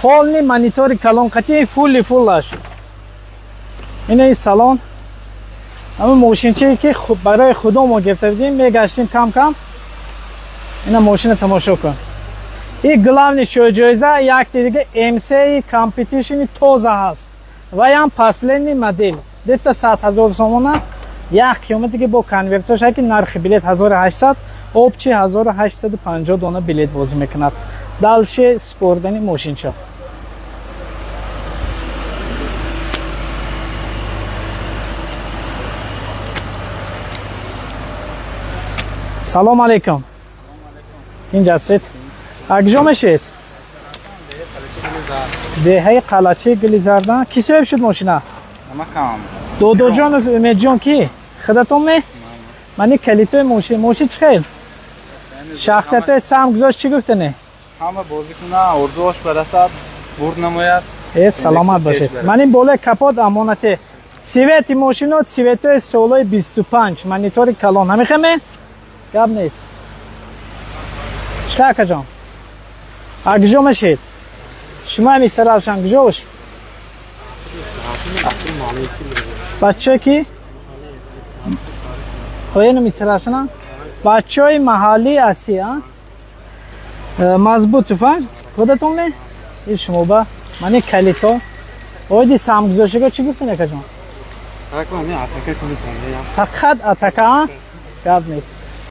Полный монитори калон қати фулли фуллаш. Ина ин салон. Ҳамин мошинчае ки барои худо мо гирифта будем, мегаштем кам кам. Ина мошина тамошо кун. И главный шоҳҷоиза якти дига МС Competition тоза ҳаст. Ваям последний модель. Дета 100 000 сомона як қиёмат дига бо конвертош ки нархи билет 1800, общий 1850 дона билет бозӣ мекунад. Дальше спордани мошинча. Салом алейкум. Тинҷ ҳастед? Акҷо мешед? Деҳаи Қалачи Гулизардан. Ки соҳиб шуд мошина? Додоҷонов Умедҷон ки? Худатон ме? Мани калитои мошин. Мошин чӣ хел? Шахсиятҳои сам гузошт чӣ гуфтане? Ҳама бозӣ куна, орзуош барасад, бурд намояд. Э, саломат бошед. Ман ин болои капот амонате. Цвети мошино цветои солои 25, монитори калон. Ҳамихеме? Гап нест. Чӣ акаҷон? Акҷо мешед? Шумо ҳами саравшан куҷош? Бачаҳое ки? Хояну мисаравшана? Бачаҳои маҳаллӣ ҳастӣ, а? Мазбут туфанг? Худатон ме? И шумо ба? Мани калито. Оиди самгузошиго чӣ гуфтен, акаҷон? Фақат атака, а? Гап нест.